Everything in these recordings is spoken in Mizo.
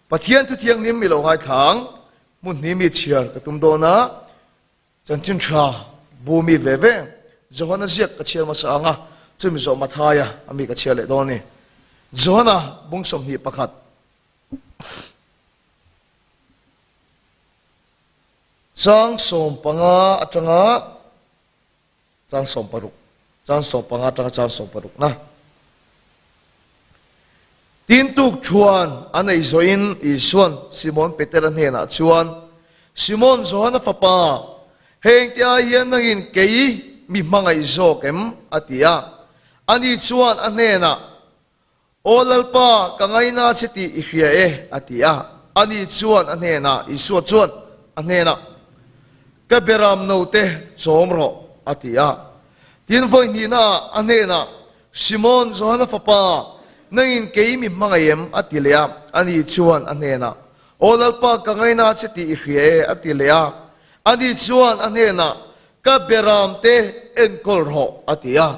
Pathian thu thianghlim i lo ngaithla ang, hmun hnih mi chhiar ka tum dawn a, chanchin tha bu mi ve ve Johana ziak ka chhiar hmasa ang a, chumi zawh Mathaia a mi ka chhiar leh dawn a ni. Johana bung 21. Chang 15 atanga chang 60, chang 15 atanga chang 60 na. Tin tuk chuan an ei zawhin Isuan Simon Petera hnenah chuan, Simon Johana fapa, heng te ai hian nangin kei mi hmangaih zawk em? a ti a. Ani chuan a hnenah, Aw Lalpa, ka ngaina che tih i hria e, a ti a. Ani chuan a hnenah, Isua chuan a hnenah, Ka beram note chawm rawh, a ti a. Tin, vawi hnihnaah a hnenah, Simon, Johana fapa, nangin kei mi hmangaih em? a ti leh a. Ani chuan a hnenah, Aw Lalpa, ka ngaina che tih i hria e, a ti leh a. Ani chuan a hnenah, Ka beramte enkawl rawh, a ti a.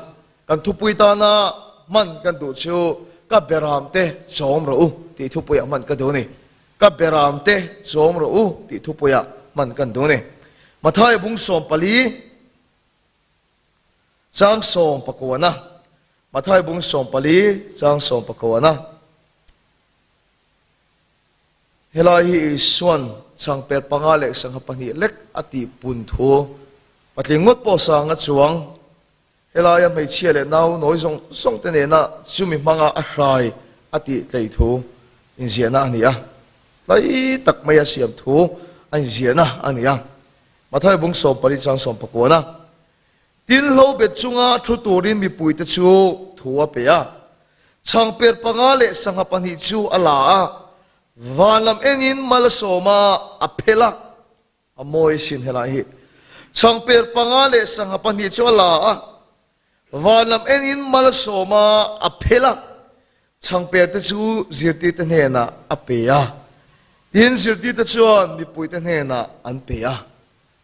Kan thupui tana hman kan duh chu ka beramte chawm rawh u tih thupuiah hman ka duh a ni. Ka beramte chawm rawh u tih thupuiah hman kan duh a ni. Mathaia bung 14 chang 19 Mathaia bung 14 chang 19 Helai hi Isuan changper panga leh sangha pahnih lek a tih pun thu patling ngawt pawh sanga chuang Helaia hmeichhia leh nau nawi zawng zawng te nena chumi hmanga a hrai a tih tlei thu inziahna a ni a, tlai tak mai a siam thu a inziahna a ni a. Mathaia bung 14 chang 19 a Tin hlo bet chunga thu turin mipuite chu thu a pe a, changper panga leh sangha pahnih chu a la a, van lam engin mal a sawm a, a phel a. A mawi sin helai hi. Changper panga leh sangha pahnih chu a la a, van lam enin mal a sawm a, a phel a. Changper te chu zirtirte hnenah a pe a, tin zirtirte chuan mipuite hnenah an pe a.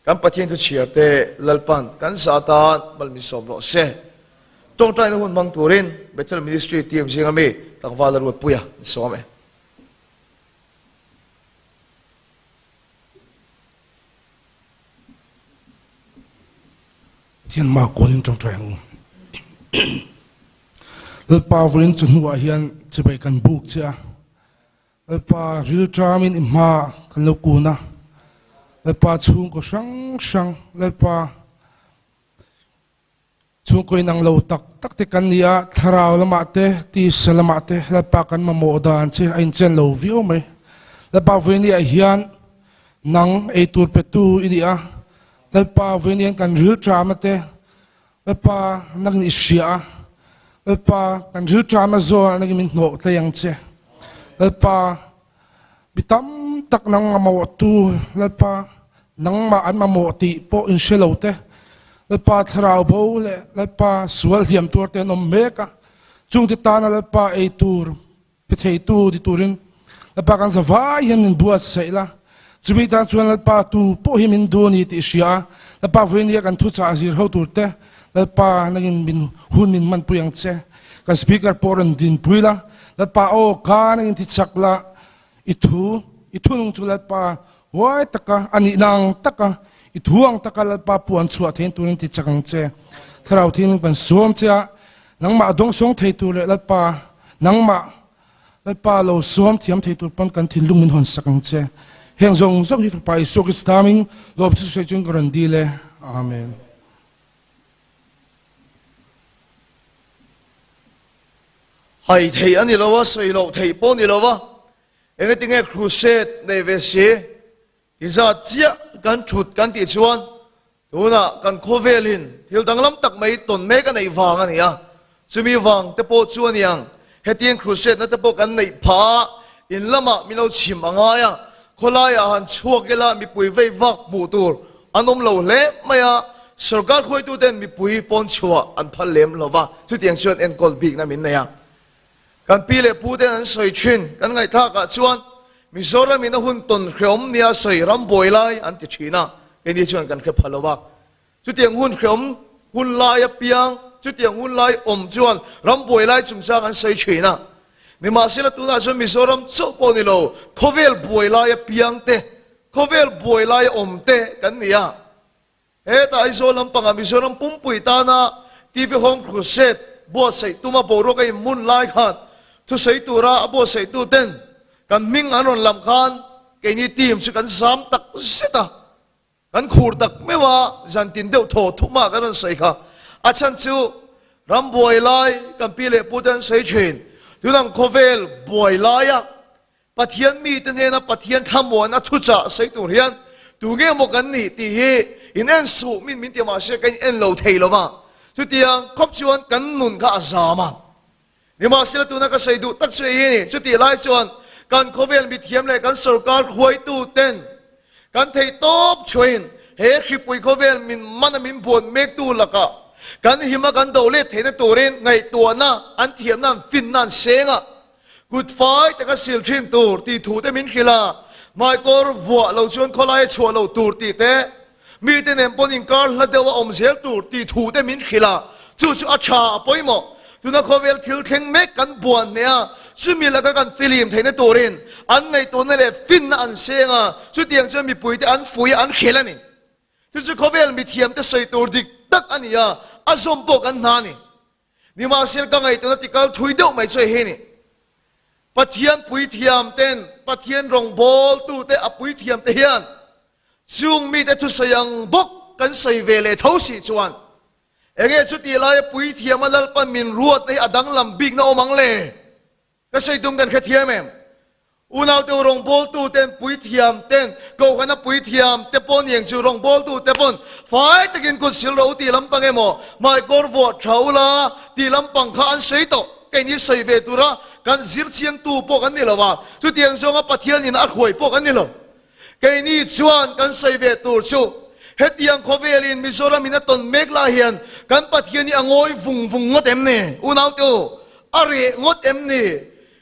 Kan Pathian thu chhiar te Lalpan kan za atan mal min sawm rawh se. Tawngtaina hun hmang turin Bethel Ministry team zinga mi tlangval a ruatpuia ni sawm e. Pathian ma kawlin ṭawngṭai ang u. Lalpa vawiin chu hnuah hian chibai kan buk che a. Lalpa rilṭamin i hma kan lo kun a. Lalpa chhungkaw hrang hrang Lalpa Chhungkaw inang lo tak tak te kan ni a, thlarau lamah te, tisa lamah te Lalpa kan mamawh dan che a inchen lo viau mai. Lalpa vawinia hian nang eitur petu i ni a, Lalpa vawinia hian kan rilṭamna te Lalpa nangin i hria a, Lalpa kan rilṭamna zawnah nangin min hnawh tlei ang che. Lalpa mi tam tak nang mamawhtu Lalpa nangmah an mamawh tih pawh in hre lo te, Lalpa thlarau bo leh Lalpa sual hliam tuar te an awm mek a, chungte tana Lalpa ei tur pe theitu ti turin Lalpa kan za vai hian min buatsaih la, chumi tan chuan Lalpa tu pawh hi min duh a ni tih hria a, Lalpa vawinia kan thuchah zir ho tur te Lalpa nangin min hun min hmanpui ang che, kan speaker pawh rawn dinpui la, Lalpa aw ka nangin ti chak la, i thu i thunung chu Lalpa huai taka a nihna ang taka i thu ang taka Lalpa puan chhuah thein turin ti chak ang che. Thlarau Thianghlim kan sawm che a, nangmah dawngsawng thei tur leh Lalpa nangmah Lalpa lo sawm thiam thei tur pawn kan thinlung min hawn sak ang che. Heng zawng zawng hi Fapa Isua Krista hming lawm chu sawi chuan ka rawn dil e. Amen. Hai theih a ni lo a, sawi loh theih pawh a ni lo a, engatinge crusade nei ve si ti zat chiah kan thut kan tih chuan tunah kan khawvelin thil danglam tak mai tawn mek a neih vang a ni a, chumi vang te pawh chu a ni ang, hetiang crusade na te pawh kan neih phah a, in lamah min lo chhim a ngai a, khawlaiah han chhuak ila mipui vei vak hmuh tur an awm lo hle mai a, sorkar khuaituten mipui pawn chhuah an phal lem lo va, chutiang chuan enkawl bikna min nei a. Kan pi leh pu ten an sawi thin, kan ngaihthlakah chuan Mizoramin a hun tawn hreawm nia sawi ram buai lai an ti thin a, keini chuan kan hre pha lo va. Chutiang hun hreawm hun lai apiang, chutiang hun lai awm chuan ram buai lai chungchang an sawi thin a. Nimahsela tunah chuan Mizoram chauh pawh ni lo, khawvel buai laia piang te, khawvel buai laia awm te kan ni a. Hetah Aizawl lampangah Mizoram pumpui tana TV Home Crusade buatsaih tuma boruak a inmun lai khan thusawi tura a buatsaihtu ten kan hming an rawn lam khan keini team chu kan zam tak zet a. Kan khur tak meuh a, zantin deuh thaw thuma kan rawn sawi kha. A chhan chu ram buai lai kan pi leh pute an sawi thin. Tunang khawvel buai laia Pathian mite hnena Pathian thlamuan a thuchah sawi tur hian tu nge maw kan nih tih hi in en suh min min ti mahse ka in en lo thei lo va. Chutiang khawp chuan kan nun kha a zam a. Nimahsela tuna ka sawi duh tak chu hei hi a ni, chutih lai chuan kan khawvel mithiam leh kan sorkar hruaitu ten kan theih tawp chhuahin he hripui khawvel min mana min buan mektu lakah kan hima kan do let theihna turin ngaihtuahna an thiamna an finna an seng a, kut fai taka sil thin tur tih thu te min hrilh a, hmaikawr vuah lo chuan khawlaia chhuah lo tur tih te, Mite nen pawn inkar hla deuh a awm zel tur tih thu te min hrilh a, chu chu a tha a pawimawh. Tuna khawvel thil thleng mek kan buan hneh a, chumi laka kan filim theihna turin an ngaihtuahna leh finna an seng a, chutiang chuan mipuite an fui a, an hrilh a ni. Chu chu khawvel mithiamte sawi tur dik tak a ni a, a zawm pawh kan hna a ni. Nimahsela ka ngaihtuahna tikal thui deuh mai chu hei ni. Pathian puithiam ten, Pathian rawngbawltute a puithiam te hian chung mite thusawi ang bawk kan sawi ve leh tho si chuan enge chutih laia puithiam a Lalpan min ruatna hi a danglam bikna awm ang le? Ka sawi tum kan hrethiam em? Unaute u rawngbawltu ten, puithiam ten, kohhana puithiam te pawh niang chu rawngbawltu te pawn fai takin kut sil rawh u tih lampang emaw, hmaikawr vuah tha ula tih lampang kha an sawi tawh. Keini sawi ve tura kan zir chiangtu pawh kan ni lo a, chutiang zawnga Pathianin a hruai pawh kan ni lo. Keini chuan kan sawi ve tur chu hetiang khawvelin Mizoramin a tawn mek lah hian kan Pathian hi a ngawi vung vung ngawt em ni? Unaute u, a reh ngawt em ni?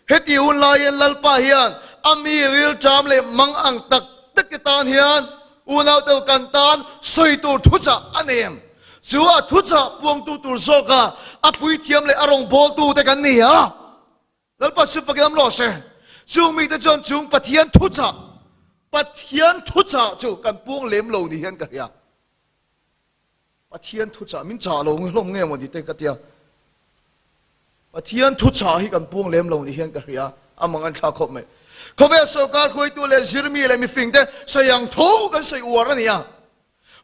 Heti hun lai hian Lalpa hian a mi rilṭam leh mang ang tak tak te tan hian unaute u kan tan sawi tur thuchah a nei em? Chu a thuchah puangtu tur zawka a puithiam leh a rawngbawltu te kan ni a. Lalpa chu fakin awm rawh se. Chung mite chuan chung Pathian thuchah, Pathian thuchah chu kan puang lem lo ni hian ka hria. Pathian thuchah min chah lo hlawm nge maw tite ka tia. Pathian thuchah hi kan puang lem lo ni hian ka hria. A mang an thlak khawp mai. Khawvel sorkar hruaitu leh zirmi leh mifingte sawi ang tho kan sawi uar a ni a.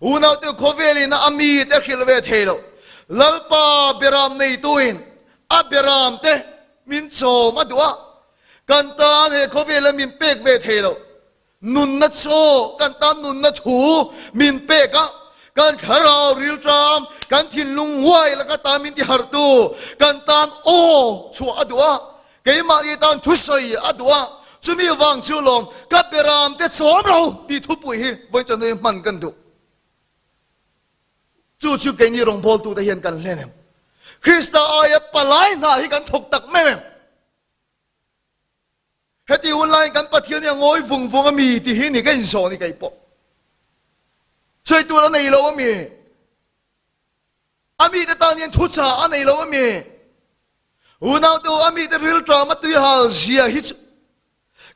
Unaute khawvelin a mite hrilh ve thei lo. Lalpa beram neituin a beramte min chawm a duh a, kan tan he khawvela min pek ve thei lo. Nunna chaw, kan tan nunna thu min pek a, kan thlarau rilṭam, kan thinlung nguai laka tan min tiharhtu, kan tan aw chhuah a duh a, Keimahni tan thusawi a duh a, chumi vang chu lawm ka beram te chawm ro tih thupui hi vawi chanui hman kan duh. Chu chu keini rawngbawltute hian kan hlen em? Krista aia palai hna hi kan thawk tak meuh em? Heti hun laiin kan Pathian hi a ngawi vung vung a mi tih hi ni ka inzawh ni kei pawh. Sawi tur a nei lo a mi? A mite tan hian thuchah a nei lo a mi? Unaute u, a mite rilṭam a tuihal zia hi chu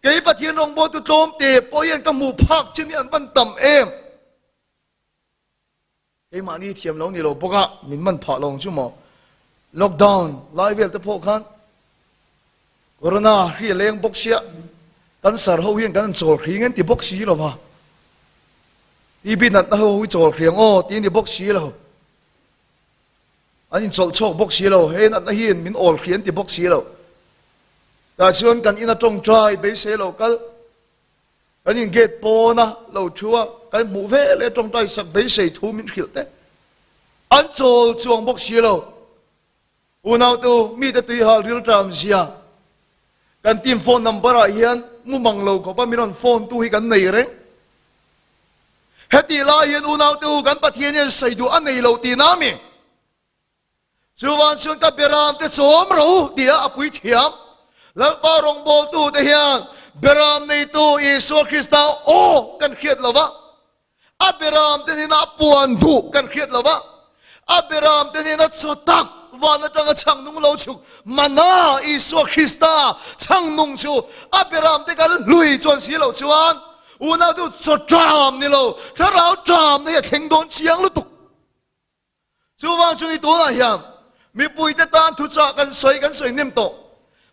kei Pathian rawngbawltu tlawmte pawh hian ka hmuh phak chin hi an van tam em? Keimahni thiam lo ni lo bawk a, min man phah lo ang chu maw? Lockdown lai vel te pawh khan Corona hri a leng bawk sia, kan sar ho hian kan chawl hring an ti bawk si lo va. TB natna ho hi chawl hriang aw ti ni bawk si lo. An inchawlh chhawk bawk si lo, he natna hian min awl hri an ti bawk si lo. Tah chuan kan ina tawngtai beisei lo kal, kan in gate pawna lo thu a, kan hmuh ve leh tawngtai sak beisei thu min hrilh te. An chawl chuang bawk si lo. Unautu, mite tuihal rilṭam zia kan team phone number ah hian mu mang lo khawp a min rawn phone tu hi kan nei reng. Hetih lai hian unaute u kan Pathian hian sawi duh a nei lo tihna a mi? Chuvang chuan ka beram te chawm ro tia a pui thiam. Lalpa rawngbawltu te hian beram neitu Isua Krista aw kan hriat lo va. A beram te hnena a puan duh kan hriat lo va. A beram te hnena chaw tak Van atanga chhang nung lo chhuk Mana Isua Krista chhang nung chu a beram te kan hlui chuan si loh chuan unau chu chaw ṭam ni lo, thlarau ṭam na hi a thleng dawn chiang lutuk. Chuvang chu ni tunah hian mipuite tan thuchah kan sawi kan sawi hnem tawh.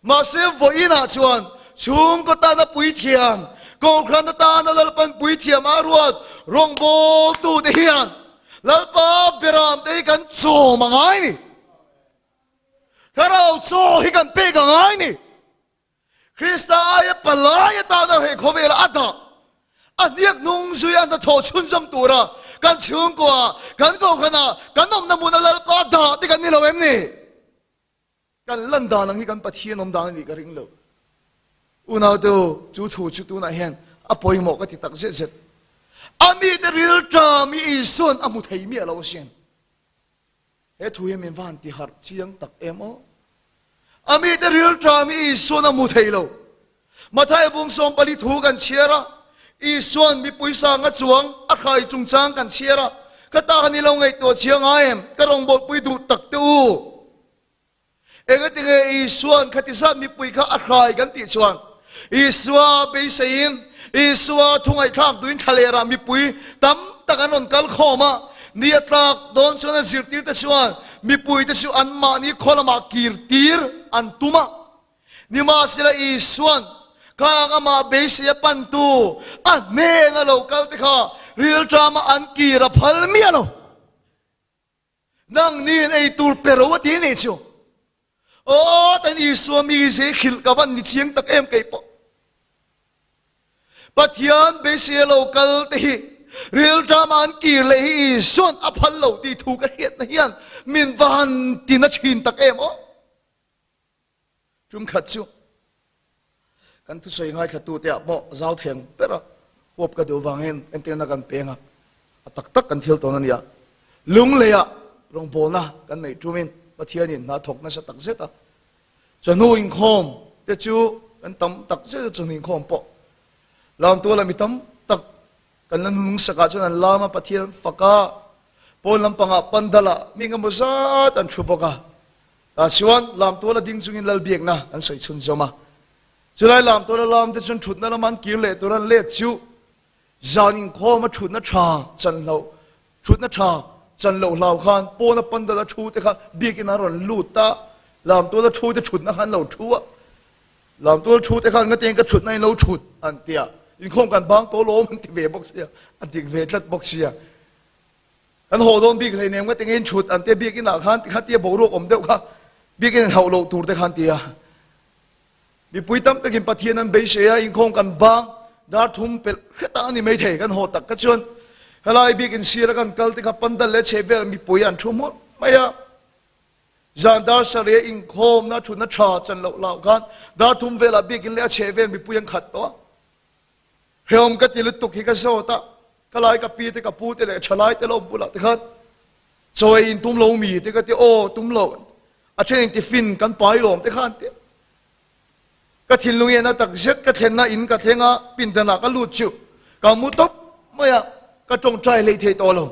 Mahse vawiinah chuan chhungkaw tana puithiam, Kohhran atana Lalpan puithiam a ruat rawngbawltute hian Lalpa beramte hi kan chawm a ngai ni. Thlarau chaw hi kan pek a ngai ni. Krista aia palai atana he khawvela a dah a hniak hnung zui a hnathawh chhunzawm tura kan chhungkua, kan kohhrana, kan awmna hmuna Lalpa dah te kan ni lo em ni? Kan lan dan ang hi kan Pathian awm dan a nih ka ring lo. Unautu, chu thu chu tunah hian a pawimawh ka ti tak zet zet. A mite rilṭam hi Isua'n a hmu thei miah lo asin. He thu hi min va han ti harh chiang tak em aw. A mite rilṭam hi Isua'n a hmu thei lo. Matthai bung 14 thu kan chhiar a, Isua'n mipui sanga chuang a hrai chungchang kan chhiar a, ka ta khan i lo ngaihtuah chiang ai em? Ka rawngbawlhpui duh tak te u. Engatinge Isua'n khati zat mipui kha a hrai kan tih chuan Isua beiseiin Isua thu ngaihthlak duhin thlalerah mipui tam tak an rawn kal khawm a, ni a tlak dawn chuan a zirtirte chuan mipuite chu anmahni khaw lamah kir tir an tum a. Nimahsela Isua'n khang amah beisei a pantu a hnena lo kal te kha rilṭama an kir a phal miah lo. Nang niin ei tur pe ro a ti nih chu. Aw, tan Isua mi ze hrilh ka van ni chiang tak em kei pawh. Pathian beisei a lo kal te hi rilṭam an kir leh hi Isua'n a phal lo tih thu ka hriatna hian min va han ti na ṭhin tak em aw. Tum khat chu kan thusawi ngaithlatute ah pawh zau theng ber a huap ka duh vangin entirna kan peng a, a tak tak kan thil tawn a nia. Lungleiah rawngbawlna kan neih tumin Pathianin hna thawk nasa tak zet a, chawhnu inkhawm te chu kan tam tak zet a, chawhnu inkhawm pawh lamtuala mi tam tak kan la nung sakah chuan an lam a, Pathian an fak a, pawn lampangah pandal-ah mi engemaw zat an thu bawk a. Tah chuan lamtuala ding chungin Lalbiakna an sawi chhun zawm a. Chulai lamtuala lamte chuan thutna lama an kir leh tur an let chu zan inkhawma thutna tha chan loh, thutna tha chan loh hlau khan pawna pandala thu te kha biakin an rawn lut a, lamtuala thu te thutna kha an lo thu a. Lamtual thu te khan ngatiang ka thutna in lo thut an ti a, inkhawm kan bang tawh lawm an ti ve bawk sia, a dik ve tlat bawk sia. Kan haw dawn bik hleinem ka ti ngei chhut an tia biakin ah khan tikha tia boruak awm deuh kha biakin in hauh loh tur te khan tia mipui tam takin Pathian an beisei a inkhawm kan bang dar thum pelh hret a ani maithei kan haw tak kha chuan helai biakin sir a kan kal te kha pandal leh chheh vel mipui an thu hmur mai a zan dar sarih a inkhawmna thutna tha chan loh lau khan dar thum velah biakin leh a chheh vel mipui an khat tawh a. Hrehawm ka ti lutuk hi ka zawt a, ka lai ka pi te ka pu te leh thalai te lo bulah te khan chaw ei in tum lo mi te ka ti aw tum lo a then in tiffin kan pai lawm te khan ti ka thinlung hian a tak zet ka thlenna in ka thleng a pindanah ka lut chu ka mu tawp mai a ka tawngtai hlei thei tawh lo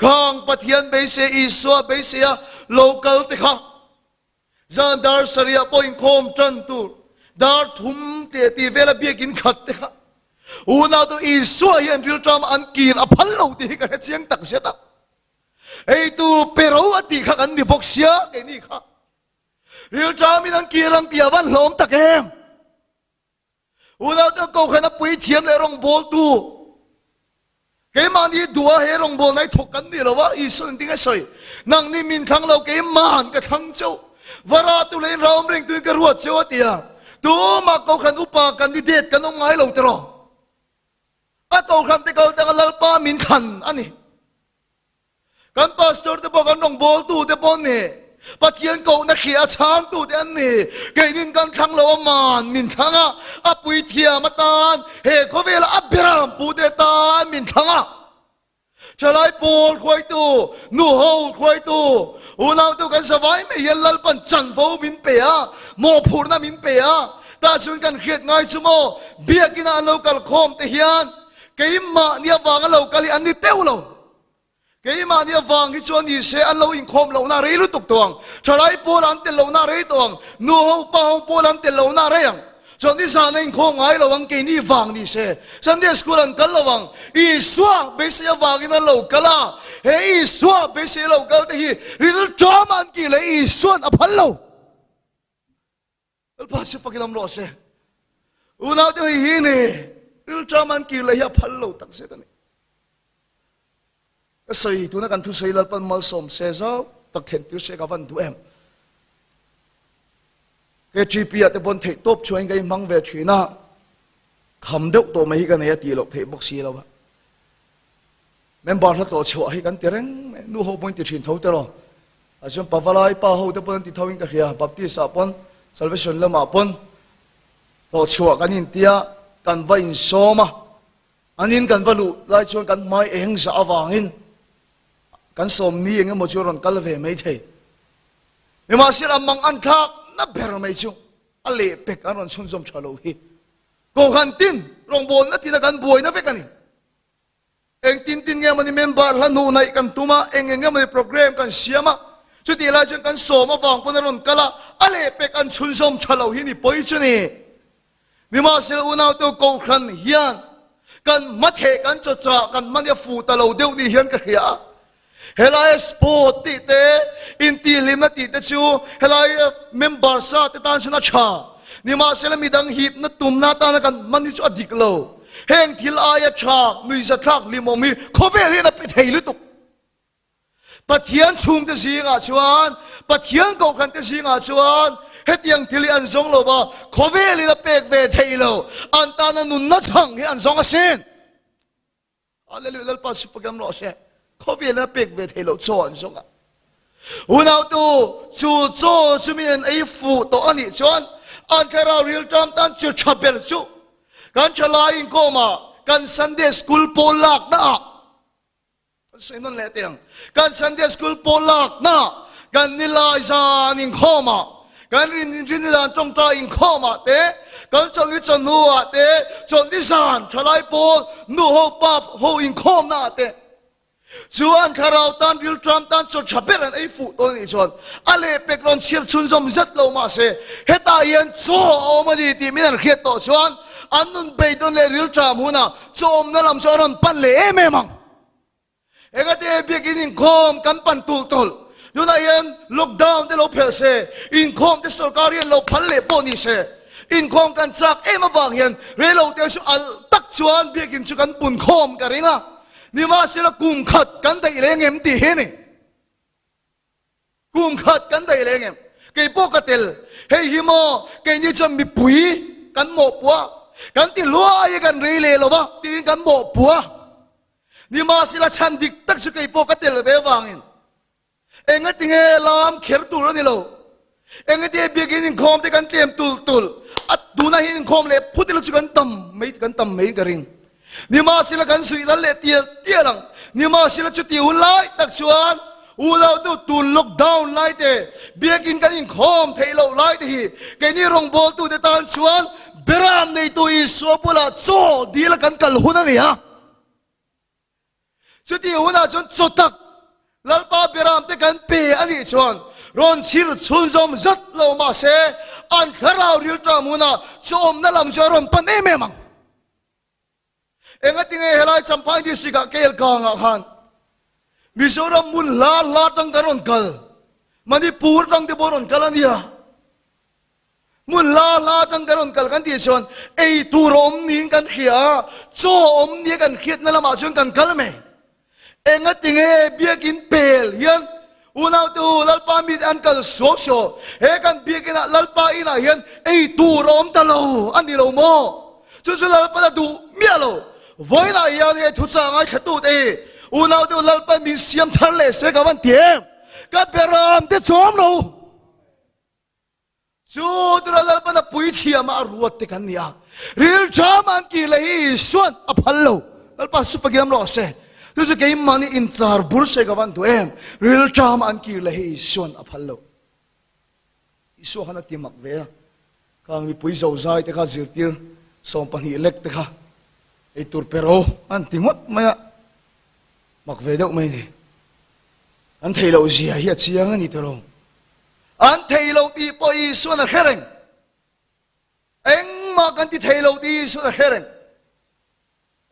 khang Pathian beisei Isua beisei a lo kal te kha Zan dar sarih pawh inkhawm tan tur dar thum teh tih vela biakin khat te kha unau tu Isua hian rilṭam an kir a phal lo tih hi ka hre chiang tak zet a. Ei tur pe ro a tih kha kan ni bawk sia keini kha. Rilṭamin an kir ang tih a van hlawm tak em? Unaute Kohhran a puithiam leh rawngbawltu keimahni duha he rawngbawlna hi thawk kan ni lo a, Isua'n engtin nge sawi? Nangni min thlang lo, keima'n ka thlang cheu, vara tu leh inrahawm rengtuin ka ruat cheu a ti a. Tumah Kohhran upa candidate kan awm ngai lo tiraw? A Kohhran te kal tanga Lalpa min thlan a ni. Kan pastor te pawh kan rawngbawltu te pawh ni Pathian kohna hria a chhangtu te an ni. Keinin kan thlang lo a man min thlang a, a puithiam atan he khawvela a beram pu te tan min thlang a. Thalai pawl hruaitu, nuho hruaitu, unautu kan savai mai hian Lalpan chanvo min pe a, mawhphurhna min pe a. Tah chuan kan hriat ngai chu maw, biakina an lo kalkhawm te hian keimahni avanga lo kal hi an ni teuh lo. Keimahni avang hi chuan ni se an lo inkhawm lohna rei lutuk tawh ang, thalai pawl an tel lohna rei tawh ang, nu ho pa ho pawl an tel lohna rei ang. Chuan nizan a inkhawm ngai lo ang keini vang ni se Sunday school an kal lo ang, Isua beisei avangin an lo kal a, he Isua beisei lo kal te hi rilṭam an tih leh Isuan a phal lo. Lalpa si fakin awm rawh se. Unau te hei hi ni rilṭam an kir leh hi a phal lo tak zet a ni. Ka sawi tuna kan thusawi Lalpan malsawm se zau tak thlen tir se ka van duh em. KTP ah te pawn theih tawp chuan ka inhmang ve thin a, kham deuh tawh mai hi ka nei a tih loh theih bawk si lo a. Member hla tlawh chhuah hi kan ti reng mai, nu ho pawhin ti thin tho tiraw. A chuan Pavalai pa ho te pawn an ti tho in ka hria, Baptist ah pawn, Salvation lamah pawn tlawh chhuah kan intia, kan va insawm a, an in kan va luh lai chuan kan hmai eng zah avangin kan sawmni eng emaw chu a rawn kal ve mai thei. Nimahsela mang an thlak na ber mai chu a lehpek an rawn chhunzawm tha lo hi. Kohhran tin rawngbawlna tina kan buaina vek a ni. Eng tin tin nge mawni member hla hnuh naih kan tum a, eng eng nge mawni program kan siam a, chutih lai chuan kan sawm avang pawn a rawn kal a, a lehpek an chhunzawm tha lo hi ni pawi chu ni. Nimahsela unaute Kohhran hian kan hmatheh kan chawchah kan hmani a fuh ta lo deuh ni hian ka hria a. Helai sport tih te, intihhlimna tih te chu helai member sa te tan chuan a tha. Nimahsela midang hipna tumna atana kan hman hi chu a dik lo. Heng thil aia tha, nuihzathlak hlimawm hi khawvel hian a pe thei lutuk. Pathian chhungte zingah chuan, Pathian kohhran te zingah chuan hetiang thil hi an zawng lo va, khawvelin a pek ve thei lo. An tana nunna chhang hi an zawng asin. Hallelujah Lalpa chu pakem rawh se. Khawvel a pek ve thei lo chaw an zawng a. Unautu chu chaw chu mi an ei fuh tawh a nih chuan an thlarau rilṭam tan chu ṭha ber chu kan ṭhalai inkhawm ah kan Sunday school pawl lakna ah kan sawi nawn leh teh ang. Kan Sunday school pawl lakna ah kan nilai zan inkhawm ah Kan rindan tawngtai inkhawmah te, kan chawlhni chawhnuah te, chawlhni zan thalai pawl nu ho pa ho inkhawmnaah te chuan thlarau tan rilṭam tan chaw ṭha ber an ei fuh dawn a nih chuan a lehpek rawn chhiar chhunzawm zet lo mahse hetah hian chaw a awm a ni tih min an hriat tawh chuan an nun beidawn leh rilṭam hunah chaw awmna lam chu a rawn pan leh em em ang. Engati biakin inkhawm kan pan tulh tulh? Tunah hian lockdown te lo phelh se, inkhawm te sorkar hian lo phal leh pawh ni se, inkhawm kan chak em avang hian reilo te chu alh tak chuan biakin chu kan pun khawm ka ring a, nimahsela kum khat kan daih leng em tih hi a ni. Kum khat kan daih leng em? Kei pawh ka tel. Hei hi maw keini chuan mipui kan mawhpuah a, kan ti hluai i kan rei leh lo va tiin kan mawhpuah a. Nimahsela chhan dik tak chu kei pawh ka tel ve vangin engatinge lam kher tur a ni lo. Engatinge biakin inkhawm te kan tlem tulh tulh a, tunah hian inkhawm leh phut ila chu kan tam mai kan tam mai ka ring. Nimahsela kan suih ral leh tial tial ang. Nimahsela chuti hun lai tak chuan unau tu tun lockdown lai te, biakin kan inkhawm theih loh lai te hi keini rawngbawltute tan chuan beram neitu Isua bulah chaw dil a kan kal hun a ni a. Chuti hunah chuan chaw tak Lalpa beram te kan pe a nih chuan rawn chhir chhunzawm zat lo mahse an thlarau rilṭam hunah chaw awmna lam chu a rawn pan em em ang. Engatinge helai Champhai district ah Kel kang ah khan Mizoram hmun hla hla tang kan rawn kal, Manipur tang te pawh rawn kal a nia. Hmun hla hla tang kan rawn kal kan tih chuan ei tur a awm niin kan hria a, chaw a awm nia kan hriatna lamah chuan kan kal mai. Engatinge biakin pel hian unaute u Lalpa mite an kal suau suau? He kan biakinah Lalpa inah hian ei tur a awm ta lo a ni lo maw? Chu chu Lalpa la duh miah lo. Vawiinah hian he thuchah ngaithlatute hi unaute u Lalpa min siam thar leh se ka van ti em? Ka beram te chawm lo. Chu tura Lalpan a puithiam a, a ruat te kan ni a. Rilṭam an kir leh hi Isua'n a phal lo. Lalpa chu pakiam rawh se. Chu chu keimahni inchar bur se ka van duh em. Rilṭam an kir leh hi Isua'n a phal lo. Isua khan a ti mak ve a. Khang mipui zozai te kha zirtir 12 lek te kha eitur pe ro an ti ngawt mai a. Mak ve deuh mai ni. An theih loh zia hi a chiang a ni tawh lo. An theih loh tih pawh Isuan a hre reng. Engmah kan ti thei lo tih Isuan a hre reng.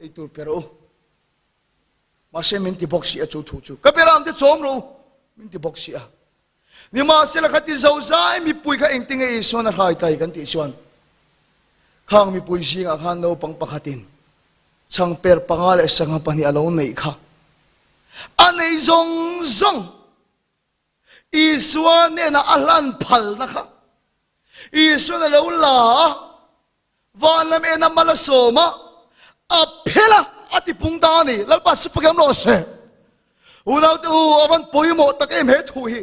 Ei tur pe rawh u. Mahse min ti bawk si a chu thu chu. Ka beram te chawm rawh u. Min ti bawk si a. Nimahsela kha ti zozai mipui kha engtinge Isuan a hrai tlai kan tih chuan khang mipui zingah khan naupang pakhatin changper panga leh sangha pahnih a lo neih kha a nei zawng zawng Isua hnenah a hlan phalna kha Isuan a lo la a, van lam en a mal a sawm a, a phel a, a ti pung ta a ni. Lalpa chu pakiam rawh se. Unaute u, a van pawimawh tak em he thu hi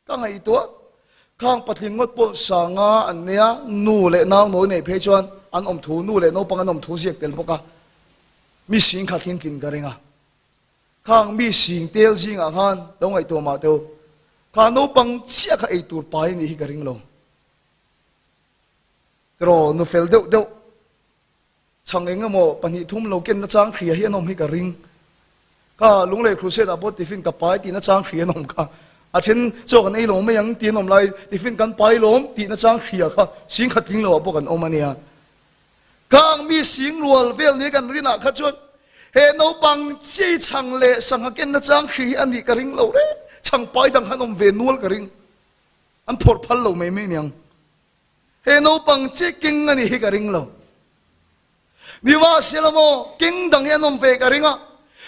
ka ngaihtuah. Khang patling ngawt pawh sanga an nia, nu leh nau nawi neih phei chuan an awm thu, nu leh naupang an awm thu ziak tel bawk a, mi sing khat hin tlin ka ring a. Khang mi sing tel zingah khan lo ngaihtuah mah teh u, kha naupang chiah kha ei tur pai anih hi ka ring lo. Tiraw nu fel deuh deuh chhang eng emaw 2 3 lo ken nachang hria hi an awm hi ka ring. Kha Lunglei Crusade ah pawh tiffin ka pai tih nachang hria an awm kha. A then chaw kan ei lo mai ang tih an awm lai tiffin kan pai lawm tih nachang hria kha sing khat tling lo ah pawh kan awm a nia. Khang mi sing rual vel ni kan rinah kha chuan he naupang chi chhang leh sangha kenna chang hri hi a nih ka ring lo reng. Chhang pai dang khan awm ve nual ka ring. An phawrh phal lo mai mai niang. He naupang chi keng a nih hi ka ring lo. Nimahsela maw keng dang hi an awm ve ka ring a.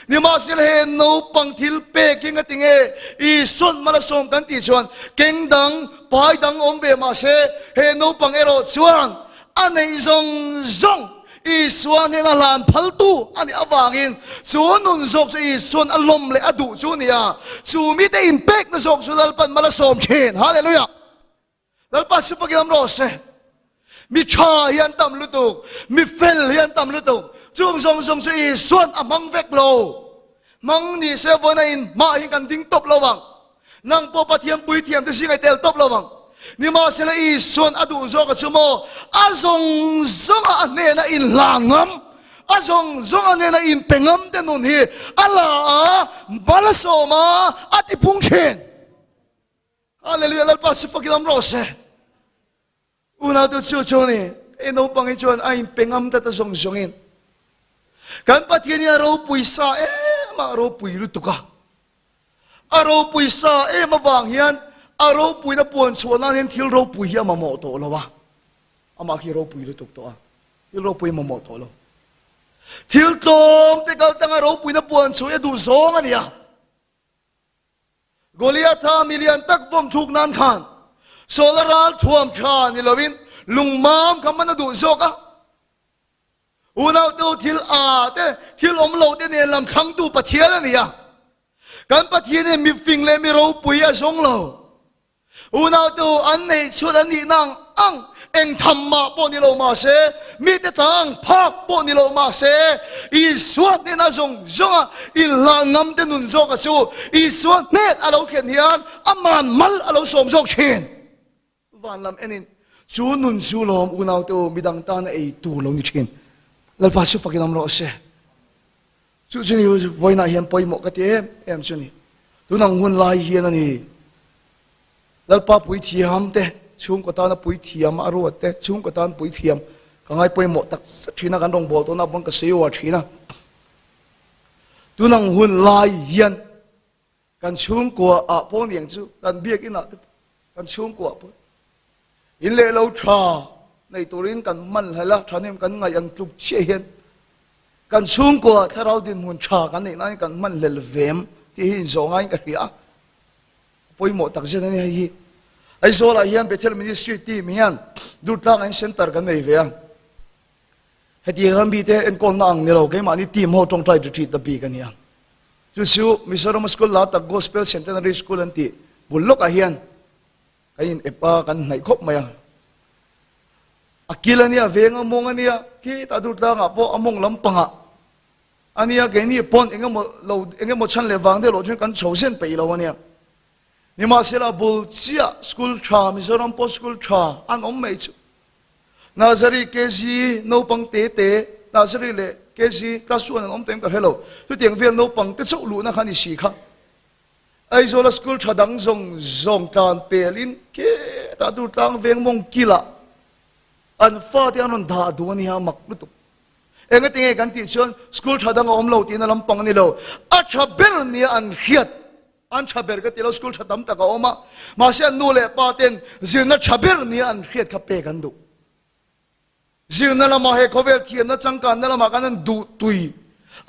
Nimahsela he naupang thil pek hi nga tinge Isuan Malasawm kan tih chuan keng dang pai dang awm ve mahse he naupang erawh chuan A neih zawng zawng Isua hnena hlan phaltu a nih avangin chu nun zawk chu Isua'n a lawm leh a duh chu a ni a, chu mite inpekna zawk chu Lalpa'n mal a sawm thin. Hallelujah! Lalpa chu pakin awm rawh se. Mi tha hi an tam lutuk, mi fel hi an tam lutuk, chung zawng zawng chu Isua'n a hmang vek lo. Hmang ni se vawiin a inhmah hi kan ding tawp lo vang. Nang pawh Pathian puithiam te zing ai tel tawp lo vang. Nimahsela Isua'n a duh zawk a chu maw? A zawng zawnga a hnena inhla ngam, a zawng zawnga hnena inpe ngam te nun hi a la a, mal a sawm a, a ti phung thin. Hallelujah, Lalpa chu fakin awm rawh se. Unaute chu chu ni, hei naupang hi chuan a inpe ngam ta ta zawng zawngin. Kan Pathian hi a ropui sa em a, ropui lutuk a. A ropui sa em avang hian a ropuina puan chhuah nan hian thil ropui hi a mamawh tawh lo a. Amah khi ropui lutuk tawh a, thil ropui a mamawh tawh lo. Thil tlawm te kal tanga ropuina puan chhuah hi a duh zawng a ni a. Goliatha mi lian tak vawm thluk nan khan Saula ral thuam tha ni loin lungmam kha hman a duh zawk a. Unaute thil a te, thil awm lo te nen lam thlangtu Pathian a ni a. Kan Pathian hian mifing leh mi ropui a zawng lo. Unaute u, an neih chhun an nihna ang ang, eng tham mah pawh ni lo mah se, mite ta ang phak pawh ni lo mah se, Isua hnena zawng zawnga inhlah ngam te nun zawka chu Isua hnen a lo thlen hian aman mal a lo sawm zawk thin. Van lam enin chu nun chu lawm unaute u, midang tana ei tur lo ni thin. Lalpa chu fakin awm rawh se. Chu chu ni vawiinah hian pawimawh ka ti em em chu ni. Tunang hun lai hian a ni. Lalpa puithiam te, chhungkaw tana puithiam a ruat te, chhungkaw tan puithiam ka ngai pawimawh tak zet thin a, kan rawngbâwl tawhna pawn ka sawi uar thin a. Tunang hun lai hian kan chhungkua ah pawh ni ang chu, kan biakinah te pawh, kan chhungkua pawh in leh lo tha nei turin kan hman hlel a, thahnem kan ngaih ang tluk chiah hian kan chhungkua thlarau dinhmun tha kan neih nan kan hman hlel vem tih hi inzawh ngaiin ka hria a, pawimawh tak zet a ni hei hi. Aizawlah hian Bethel Ministry team hian Durtlang in center kan nei ve a, hetiang hian mite enkawlna ang ni lo keimahni team ho tawngtai retreat na bik a ni a. Chu chu Mizoram school la tak Gospel Centenary School an tih bul lawkah hian kan in ep a, kan hnaih khawp mai a. A kil a nia, veng a mawng a nia, khitah Durtlangah pawh a mawng lampangah a nia, keini pawn engemaw lo engemaw chhan leh vang deuh loh chuan kan chho zen peih lo a nia. Nimahsela bul chiah school tha, Mizoram pawh school tha an awm mai chu. Nursery KG naupang te te, Nursery leh KG class 1 an awm tawh em ka hre lo, chutiang vel naupang te chauh luhna kha a ni si kha. Aizawla school tha dang zawng zawng tlan pelin khetah Durtlang veng mawng kilah an fate an rawn dah duh a nia mak lutuk. Engati nge kan tih chuan school tha dang a awm lo tihna lampang a ni lo. A tha ber nia an hriat, an tha ber ka ti lo, school tha tam tak a awm a, mahse an nu leh pa ten zirna tha ber nia an hriat kha pek an duh. Zirna lamah he khawvel thiamna changkanna lamah kan an duh tui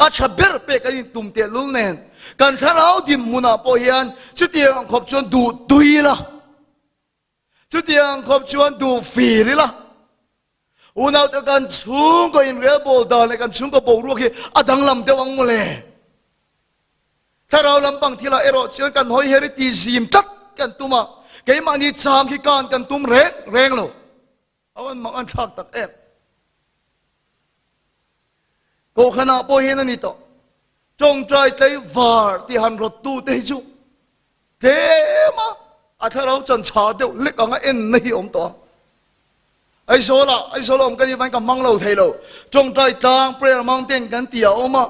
a tha ber pek an intum tehlul nen kan thlarau dinhmunah pawh hian chutiang ang khawp chuan duh tui ila, chutiang ang khawp chuan duh fir ila, unaute kan chhungkaw inrelbawl dan leh kan chhungkaw boruak hi a danglam deuh ang mawle. Thlarau lampang thilah erawh chuan kan hawi her i ti zim tlat kan tum a, keimahni chang hi kan kan tum reng reng lo. A van mak an thlak tak em. Kohhranah pawh hian a ni tawh. Tawngtai tlei var tih han rawt tu te hi chu tlem a a thlarau chan chha deuh lek anga enna hi awm tawh a. Aizawlah, Aizawl awm ka nih vangin ka hmang lo thei lo. Tawngtai tlang Prayer Mountain kan tih a awm a.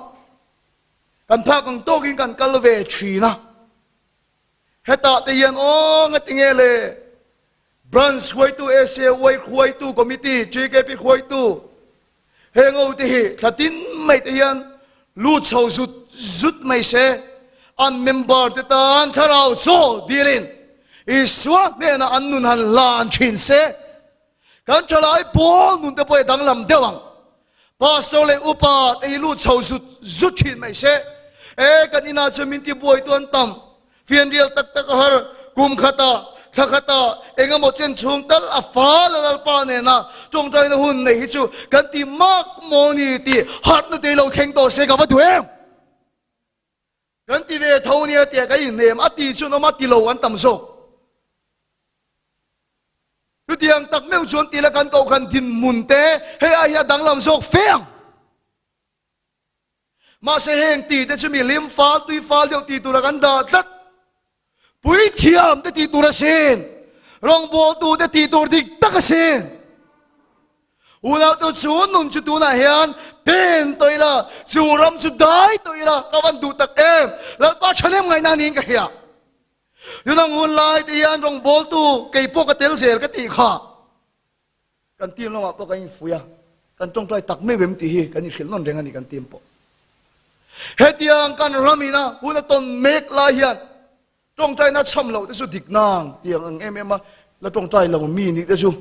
Kan phak ang tawkin kan kal ve thin a. Hetah te hian aw nga tinge le Branch hruaitu SAY hruaitu Committee TKP hruaitu heng ho te hi thla tin mai te hian lut chho zut zut mai se an member te tan thlarau chaw dilin Isua hnenah an nun han hlan thin se Kan thalai pawl nun te pawh hi danglam deuh ang. Pastor leh upa te hi lut chho zut zut thin mai se. E kan inah chuan min tibuai tu an tam. Fianrial tak tak a har. Kum khata, thla khata, eng emaw chen chhung tal a fal a Lalpa nena tawngtaina hun nei hi chu kan ti mak maw ni tih harhna te lo thleng tawh se ka va duh em? Kan ti ve tho nia tia kan inhnem a ti chuan awm a ti lo an tam zawk. Chutiang tak meuh chuan tila kan kohhran dinhmun te hei ai hi a danglam zawk fe ang. Mahse heng ti te chu mi hlim fal tui fal deuh ti tura kan dah tlat. Puithiam te tih tur asin, rawngbawltu te tih tur dik tak asin. Unautu chu nun chu tunah hian pen tawh ila, chu ram chu dai tawh ila ka van duh tak em. Lalpa thahnem ngaihna niin ka hria. Tunang hun lai te hian rawngbawltu kei pawh ka tel zel ka tih kha. Kan team lamah pawh kan infuih a, kan tawngtai tak meuh em tih hi kan inhrilh nawn reng a ni kan team pawh. Hetiang kan ram ina hun a tawn mek lai hian tawngtaina chham loh te chu dik nang tiang ang em em a la tawngtai lo mi nih te chu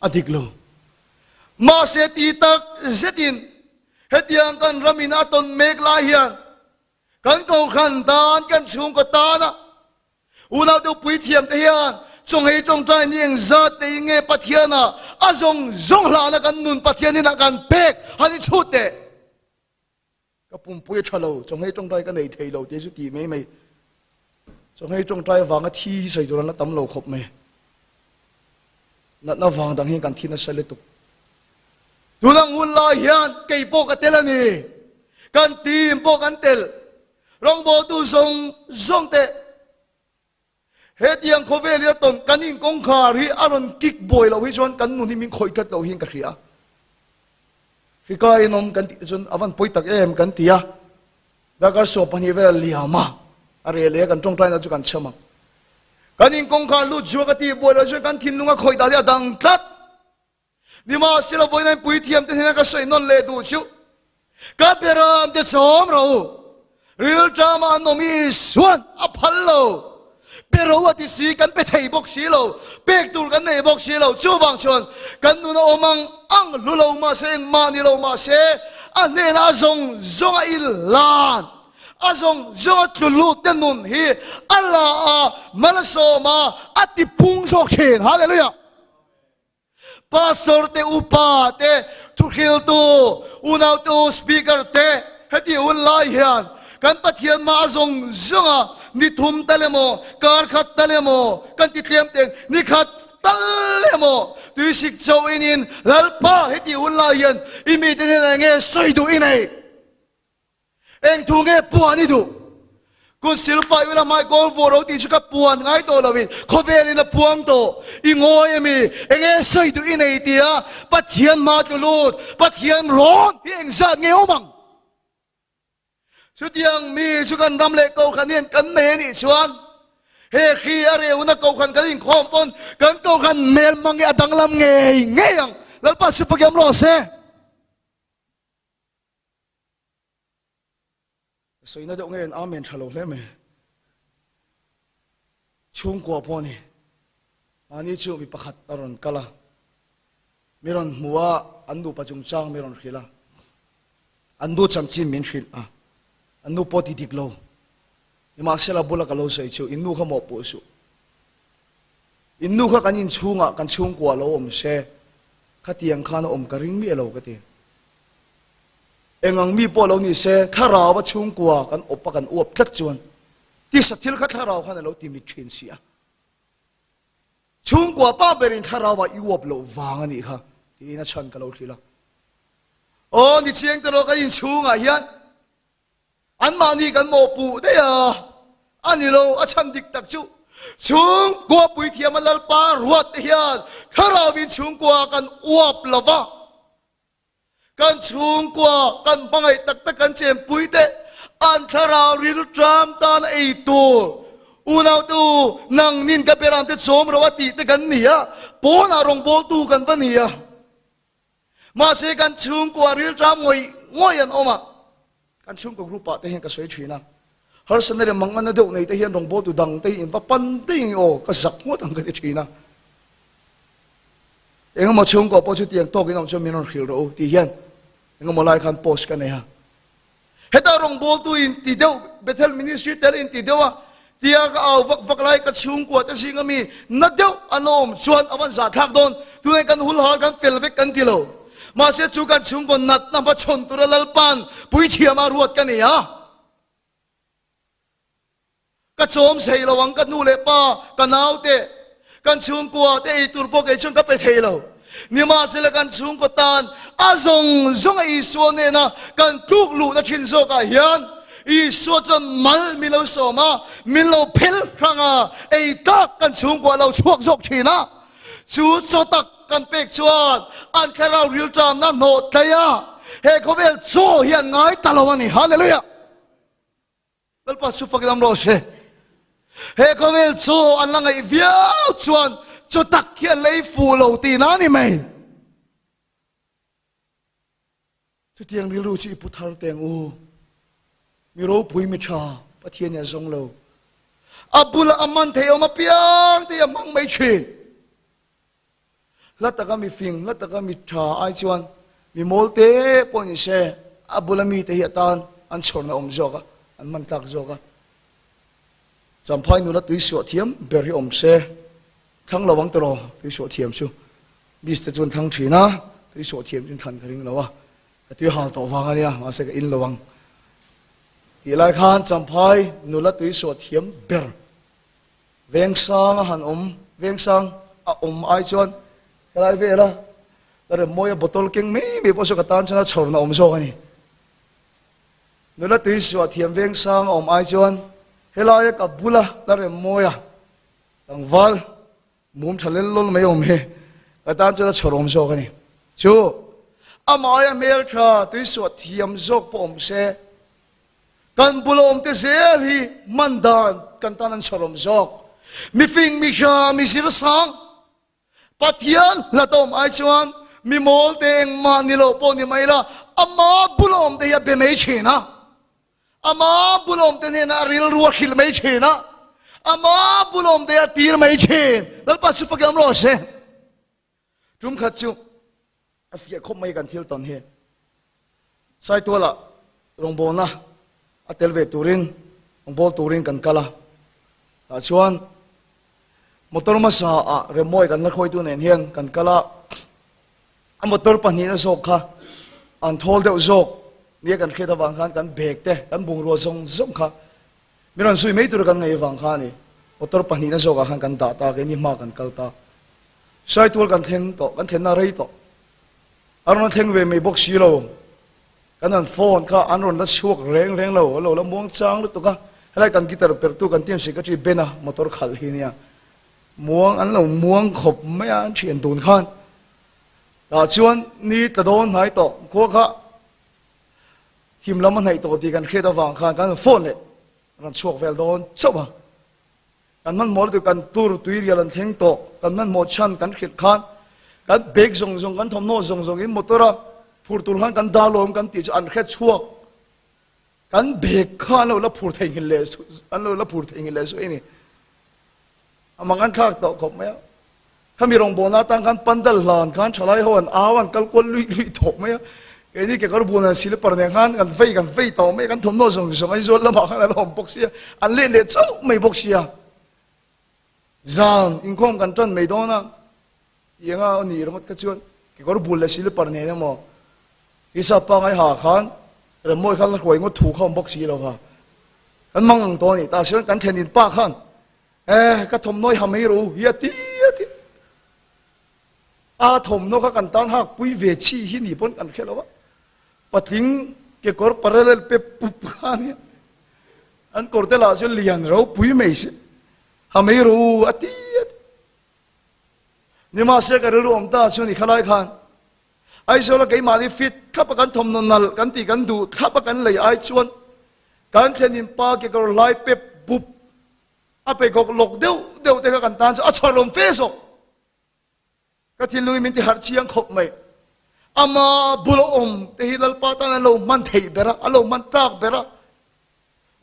a dik lo. Mahse ti tak zetin hetiang kan ram ina a tawn mek lai hian kan kohhran tan kan chhungkaw tana Unau deuh puithiam te hian chawnghei tawngtai ni engzat te in nge Pathian ah a zawng zawng hlahna kan nun Pathian in ah kan pek han i chhut teh. Ka pumpui a tha lo, chawnghei tawngtai ka nei thei lo tih chu tih mai mai. Chawnghei tawngtai avanga thi hi sawi tur an la tam lo khawp mai. Natna vang dang hian kan thi nasa lutuk. Tunang hun lai hian kei pawh ka tel a ni. Kan team pawh kan tel. Rawngbawltu zawng zawng te hetiang khawvel hi a tawn kan in kawngkhar hi a rawn kick buai loh hi chuan kan nun hi min khawih tlat loh hian ka hria. Hrika in awm kan tih te chuan a van pawi tak em kan ti a. Darkar sawm pahnih vel a liam a, a reh leh a kan tawngtaina chu kan chhem ang. Kan in kawngkhar lut zuak a tih buai loh chuan kan thinlung a khawih dan hi a dang tlat. Nimahsela vawiin puithiam te hnena ka sawi nawn leh duh chu, Ka beram te chawm rawh u, rilṭama an awm hi Isua'n a phal lo. Pe ro a ti si, kan pe thei bawk si lo, pek tur kan nei bawk si lo. Chuvang chuan kan nuna awm ang ang hlu lo mahse, engmah ni lo mahse, a hnenah a zawng zawng a inhlan, a zawng zawng a tlu lut te nun hi a la a, malsawm a, a tipung zawk thin. Hallelujah! Pastor te, upa te, thuhriltu, unautu, speaker te heti hun lai hian kan Pathian mah a zawng zawng a, ni thum tal emaw, kar khat tal emaw, kan ti tlem teng, ni khat tal emaw tuisik chauh inin Lalpa heti hun lai hian i mite hnenah enge sawi duh i nei? Eng thu nge puan i duh? Kun silfai ula hmai kawl vuah ro tih chu ka puan ngai tawh loin khawvelin a puang tawh. I ngawi ami? Enge sawi duh i nei tia Pathian hma tlu lut, Pathian rawn hi engzat nge awm ang? Chutiang mi chu kan ram leh kohhran hian kan nei a nih chuan he hri a rehuna kohhran kan inkhawm pawn kan kohhran hmel hmang hi a danglam ngei ngei ang. Lalpa chu pakiam rawh se. Ka sawina deuh ngei an Amen tha lo hle mai. Chhungkua pawh ni. Mahni chu mi pakhat a rawn kal a. Mi rawn hmu a, an nupa chungchang mi rawn hrilh a. An nu chanchin min hrilh a. An nu pawh ti dik lo. Nimahsela bula ka lo sawi chu, in nu kha mawhpuh suh. In nu kha kan inchhungah kan chhungkua lo awm se, khatiang khan a awm ka ring miah lo ka ti. Eng ang mi pawh lo ni se, thlarau a chhungkua kan awp a kan uap tlat chuan tisa thil kha thlarau khan a lo ti mit thin si a. Chhungkua pa berin thlarau ah i uap loh vang a nih kha tiin a chhan ka lo hrilh a. Aw ni chiang te rawh kan inchhungah hian anmahni kan mawhpuh daih a, a ni lo a chhan dik tak chu chhungkua puithiam a Lalpa ruat te hian thlarau in chhungkua kan uap lo va. Kan chhungkua, kan hmangaih tak tak kan chenpui te an thlarau rilṭam tan ei tur unautu nangnin ka beram te chawm ro a tih te kan ni a, pawnah rawngbawltu kan va ni a. Mahse kan chhungkua rilṭam ngawih ngawih an awm a, kan chhungkaw group ah te hian ka sawi ṭhin a, harsatna leh manganna deuh nei te hian rawngbawltu dang te hi in va pan daih ang aw, ka zak ngawt ang ka ti ṭhin a. Engemaw chhungkaw pawh chutiang tawkin awm chuan min rawn hrilh rawh u tih hian engemaw lai khan post ka nei a. Heta rawngbawltu in ti deuh, Bethel Ministry tel in ti deuh a, tia ka au vak vak lai ka chhungkua te zinga mi na deuh an la awm chuan a van zahthlak dawn. Tunah kan hulhal kan fel vek kan ti lo. Mahse chu kan chhungkaw natna hmachhawn tura Lalpa'n puithiama ruat ka nei a. Ka chawm thei lo ang, ka nu leh pa, ka naute, kan chhungkua te ei tur pawh kei chuan ka pe thei lo. Nimahsela kan chhungkaw tan a zawng zawng a Isua nena kan tluk luhna thin zawkah hian Isua chuan mal min lo sawm a, min lo phel hrang a, ei tak kan chhungkua a lo chhuak zawk thin a. Chu chaw tak kan pek chuan an thlarau rilṭamna hnawh tlaih a, he khawvel chaw hi an ngai ta lo a ni. Hallelujah! Lalpa chu fak lam rawh se. He khawvel chu an la ngaih viau chuan chu tak hi an lei fuh lo tihna a ni mai. Chutiang rilru chu i pu thar teng u. Mi ropui mi tha Pathian hian zawng lo. A bula a man thei awm apiang te hi a hmang mai thin. Hla taka mi fing, hla taka mi tha ai chuan mi mawl te pawh ni se, a bula mite hi atan an chhawrna awm zawk a, an man tlak zawk a. Champhai nula tui suah thiam ber hi awm se, thlang lo ang tiraw tui suah thiam chu. Miss te chuan thlang thin a, tui suah thiam chu thlan ka ring lo a, ka tui hal tawh vang a nia, mahse ka in lo ang. Tih lai khan Champhai nula tui suah thiam ber Vengsang a han awm, Vengsang a awm ai chuan helai vela ka remmawia bottle keng mai mai pawh chu ka tan chuan a chhawrna awm zawk a ni. Nula tui suah thiam Vengsang a awm ai chuan helaia ka bula la remmawia tlangval mum tha lel lawl mai awm hi ka tan chuan a chhawr awm zawk a ni. Chu amaia hmeltha tui suah thiam zawk pawh awm se, Kan bula awmte zel hi hman dan kan tan an chhawrawm zawk. Mifing, mihra, mizir sang, Pathian hlat awm ai chuan mi mawl te engmah ni lo pawh ni mai la, ama bula awmte hi a be mai thin a, ama bula awmte hnenah a rilru a hrilh mai thin a, ama bula awmte hi a tir mai thin. Lalpa chu fak em rawh se. Tum khat chu a fiah khawp mai kan thil tawn hi. Saitualah rawngbawlna a tel ve turin rawngbâwl turin kan kal a. Tah chuan motor hmasa ah Remmawi kan la khawitu nen hian kan kal a. A motor pahnihna zawk kha an thawl deuh zawk nia kan hriat avang khan kan bag te kan bungrua zawng zawng kha mi rawn zui mai tura kan ngaih avang kha a ni. Motor pahnihna zawkah khan kan dah ta a, keini hma kan kal ta. Saitual kan thleng tawh, kan thlenna rei tawh. A rawn thleng ve mai bawk si lo. Kan han phone kha an rawn la chhuak reng reng lo, a lo la muang chang lutuk a. Helai kan guitar perhtu kan team secretary Ben-a motor khalh hi nia. Muang an lo muang khawp mai a, an thian dun khan. Tah chuan ni tla dawn hnai tawh khua kha. Thim lam a hnaih tawh tih kan hriat avang khan kan phone leh rawn chhuak vel dawn chauh a. Kan hmanhmawh lutuk kan tur tuirial an thleng tawh, kan hmanhmawh chhan kan hrilh khan kan bag zawng zawng kan thawmhnaw zawng zawng in motor a phur tur khan kan dah lawm kan tih chu an hre chhuak. Kan bag kha an lo la phur theihnghilh leh an lo la phur theihnghilh leh sawi a ni. A mang an thlak tawh khawp mai a. Khami rawngbawlna atan khan pandal hlan khan thalai ho an au an kal kual luih luih tawh mai a. Keini kekawr bun an silipar nen khan kan vei kan vei tawh mai a, kan thawmhnaw zawng zawng Aizawl lamah khan an awm bawk sia, an let leh chauh mai bawk sia. Zan inkhawm kan tan mai dawn a, tih anga aw nih ringawt kha chuan kekawr bul leh silipar nen emaw tisa pangai ha khan remmawi khan la hruai ngawt thu kha awm bawk si lo va. Kan mang ang tawh a ni. Tah chuan kan thlenin pa khan Eh, ka thawmhnaw i ha mai ro hi a ti a ti. A thawmhnaw kha kan tan hak pui ve chi hi ni pawn kan hre lo a. Patling kekawr parallel pe pup kha a nia. An kawr te lah chu lian ro pui mai si. Ha mai ro a ti a ti. Nimahse ka rilru awm ta chu ni khalai khan Aizawl a keimahni fit thlap a kan thawmhnaw nalh kan tih kan duh thlap a kan lei ai chuan kan thlenin pa kekawr hlai pep pup A peikawk lawk deuh deuh te kha kan tan chu a chhuarlawm fe zawk. Ka thinlung in min ti harh chiang khawp mai. Ama bul a awm te hi Lalpa tan an lo hman theih ber a, an lo hman tlak ber a.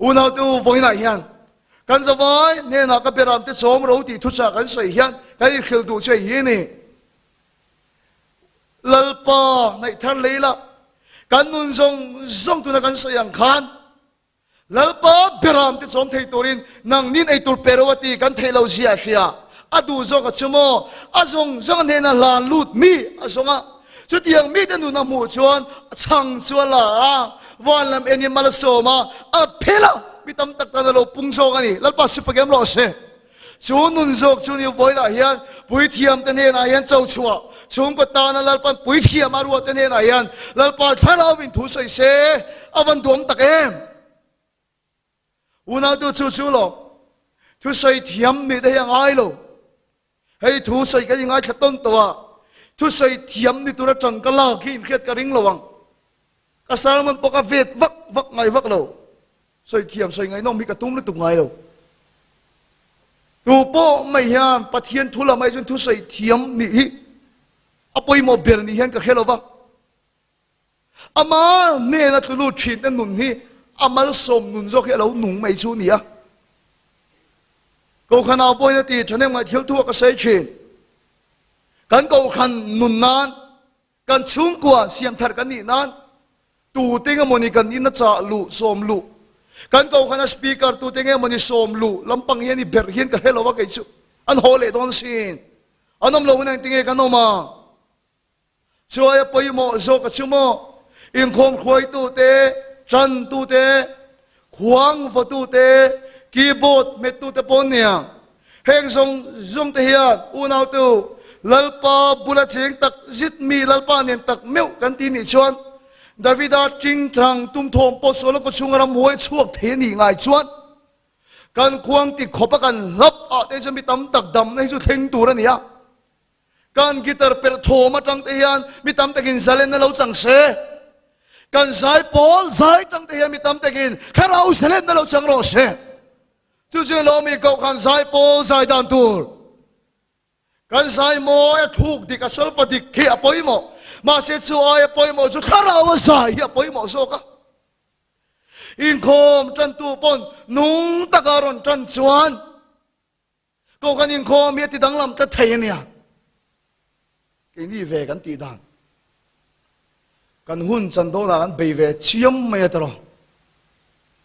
Unau te u vawiinah hian kan zavai hnenah ka beram te chawm ro tih thuchah kan sawi hian kan inhrilh duh chu hei hi a ni. Lalpa ngaihthar lei la, kan nun zawng zawng tuna kan sawi ang khan Lalpa beram te chawm thei turin nangnin ei tur pe ro a ti kan theih lo zia a hria. A duh zawk a chu maw? A zawng zawng a hnena hlan lut mi a zawng a. Chutiang mite nun a hmuh chuan a chhang chu a la a, van lam enin mal a sawm a, a phel a, mi tam tak tan a lo pung zawk a ni. Lalpa sipakem rawh se. Chu nun zawk chu ni vawilah hian puithiam te hnenah hian cho chhuah, chhungkaw tana Lalpan puithiam a ruah te hnenah hian Lalpa thlarau in thu sawi se a van duam tak em? Unautu chu chu lo thu sawi thiam nih te hi a ngai lo. Hei thu sawi kan ingaithla tawn tawh a, thu sawi thiam ni tura tang ka lak hi inhriat ka ring lo ang. Ka sermon pawh ka vet vak vak ngai vak lo. Sawi thiam sawi ngaihnawm hi ka tum lutuk ngai lo. Tu pawh mai hian Pathian thu lam ai chuan thu sawi thiam nih hi a pawimawh ber nih hian ka hre lo va. Ama hnena tlu lut thin te nun hi a malsawm nun zawk hi a lo nung mai chu a ni a. Kohhran au pawhin a ti thahnem ngaih thil thu a ka sawi thin. Kan kohhran nun nan Kan chhungkua siam thar kan nih nan tute nge mawni kan in a chah luh sawm luh kan kohhran a speaker tute nge mawni sawm luh lampang hian i berh hian ka hre lo a kei chu an haw leh dawn sin an awm lo in engti nge kan awm a chuai a pawimawh zawk a chu maw inkhawm hruaitu te tantu te Khuang vawtute, keyboard hmettute pawh nia. Heng zawng zawng te hian unautu Lalpa bula cheng tak zit mi Lalpa nen tak meuh kan ti nih chuan Davida tingtang tumthawm pawh sual a kawchhunga ramhuai chhuak thei a nih ngai chuan kan khuang ti khawp a kan hlap ah te chuan mi tam tak damna hi chu thleng tur a ni a. Kan guitar perh thawm atang te hian mi tam takin zalenna lo chang se. Kan zai pawl zai tang te hian mi tam takin thlarau zalenna lo chang rawh se. Chu chu lo mi koh khan zai pawl zai dan tur. Kan zai mawi a thluk dik a solfa dik khi a pawimawh. Mahse chu aia pawimawh chu thlarau a zai hi a pawimawh zawk a. Inkhawm tantu pawn nung taka rawn tan chuan Ko kan inkhawm hi a ti danglam tlat thei a nia. Keini ve kan tih dan. Kan hun chan dawnah kan bei ve chiam mai a tawrh.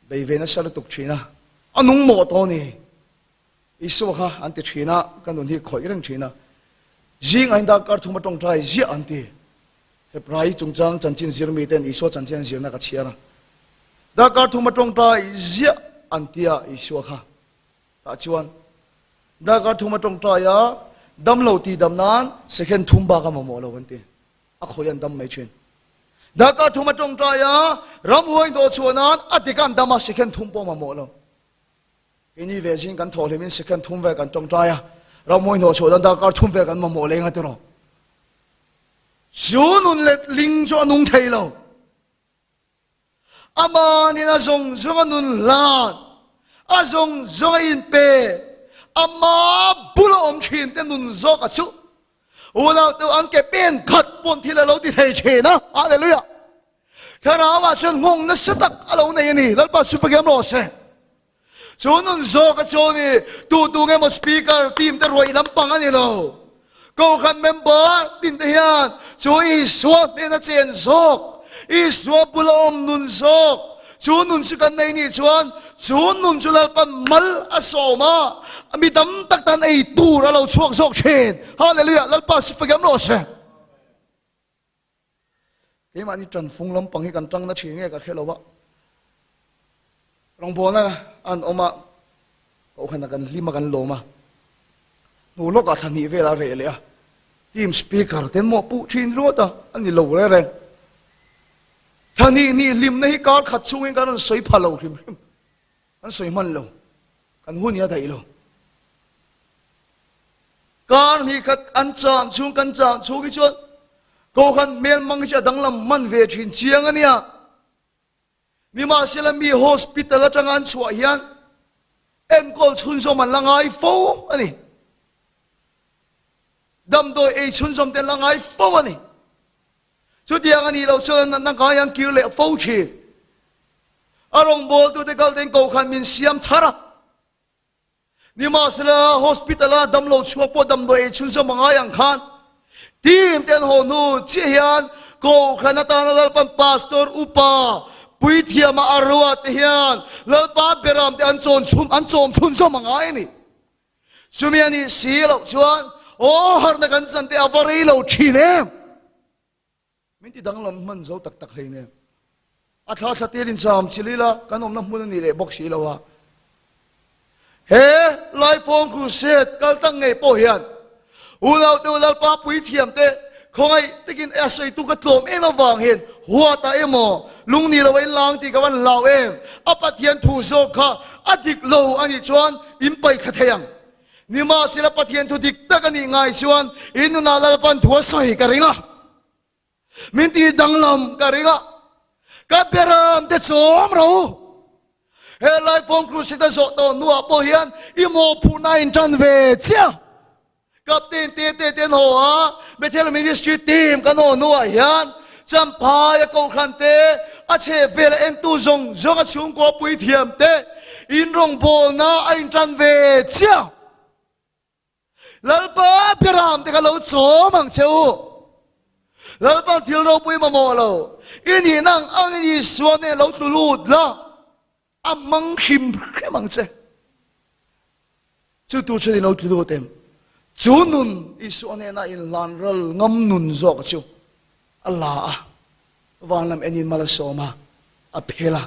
Bei ve nasa lutuk thin a. A nung mawh tawh a ni. Isua kha an ti thin a, ka nun hi khawih reng thin a. Zing ain darkar thum a tawngtai ziah an ti. Hebrai chungchang chanchin zir miten Isua chanchin an zirna ka chhiar a. Darkar thum a tawngtai ziah an ti a Isua kha. Tah chuan darkar thum a tawngtai a, damlo tih dam nan second thum bak a mamawh lo an ti. A khawi an dam mai thin. Darkar thum a tawngtai a, ramhuai dawh chhuah nan a dik an dam a, second thum pawh a mamawh lo. Keini ve zing kan thawh hlimin second thum vel kan tawngtai a, ramhuai hnawh chhuah nan darkar thum vel kan mamawh leng a tiraw. Chu nun let ling chu a nung thei lo. Amanin a zawng zawng a nun hlan, a zawng zawng a inpe, ama bula awm thin te nun zawk a chu. Unau te an ke pen khat pawn thil a lo ti thei thin a. Hallelujah! Thlarauah chuan nghawng nasa tak a lo nei a ni. Lalpa chu fakiam rawh se. Chu nun zawk a chu ni. Tu tu nge maw speaker team te ruai lampang a ni lo. Kohhran member tin te hian chu Isua hnena chen zawk, Isua bula awm nun zawk, chu nun chu kan nei nih chuan chu nun chu Lalpan mal a sawm a, mi tam tak tan ei tur a lo chhuak zawk thin. Hallelujah! Lalpa su fakiam rawh se. Keimahni ṭanfung lampang hi kan ṭang na ṭhin nge ka hre lo a, rawngbawlna an awm a, kohhranah kan hlim a kan lawm a, hnu lawkah thla hnih velah a reh leh a, team speaker te mawh puh ṭhin ringawt a, a ni lo reng reng. Thla hnih hnih hlimna hi kar khat chhungin kan rawn sawi pha lo hrim hrim, kan sawi hman lo, kan hun hi a daih lo. Kar hnih khat an cham chhung kan cham chhung hi chuan Kohhran hmel hmang hi chu a danglam hman ve thin chiang a nia. Nimahsela mi hospital atanga an chhuah hian enkawl chhunzawm an la ngai fo a ni. Damdawi ei chhunzawm te an la ngai fo a ni. Chutiang a nih loh chuan an natna ngai an kir leh fo thin. A rawngbawltute kalten Kohhran min siam thar a. Nimahsela, hospital-a damlo chhuak pawh damdawi ei chhunzawm a ngai ang khan team te an haw hnu chiah hian Kohhran atana Lalpan Pastor Upa Puithiama a ruat te hian Lalpa Beram te an chawn chhun an chawm chhunzawm a ngai a ni. Chumi a nih si loh chuan aw harhna kan chan te a va rei lo thin em? Min ti danglam hman zo tak tak hleinem. A thla thla tir in cham chil ila kan awmna hmun a nih leh bawk si lo a. He Laiphawng Crusade kal tlang ngei pawh hian Unaute u Lalpa puithiam te khawngaih takin a sawitu ka tlawm em avang hian huat ah emaw lungni lo a inlang tih ka van hlau em. A Pathian thu zawk kha a dik lo a nih chuan in paih thla thei ang. Nimahsela Pathian thu dik tak a nih ngai chuan in nunah Lalpan thu a sawi ka ring a. Min ti danglam ka ring a, ka beram te chawm ro. He Laiphawng Crusade a zawh tawh hnuah pawh hian i mawhphurhna a intan ve chiah. Captain te te te an haw a, Bethel Ministry team kan haw hnuah hian Champhai a Kohhran te, a chheh vel a entu zawng zawng a chhungkua puithiam te in rawngbawlna a intan ve chiah. Lalpa Biaram te kha lo chawm ang che u. Lalpa thil ropui mamawh lo. I nihna ang angin Isua nen lo tlu lut la, a hmang hrim hrim ang che. Chu tur chuan i lo tlu lut em? Chu nun Isua nena inhlan ral ngam nun zawk chu a la a, van lam enin mal a sawm a, a phel a,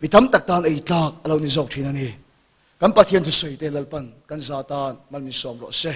mi tam tak tan ei tlak a lo ni zawk thin a ni. Kan Pathian thusawi te Lalpan kan za tan mal min sawm rawh se.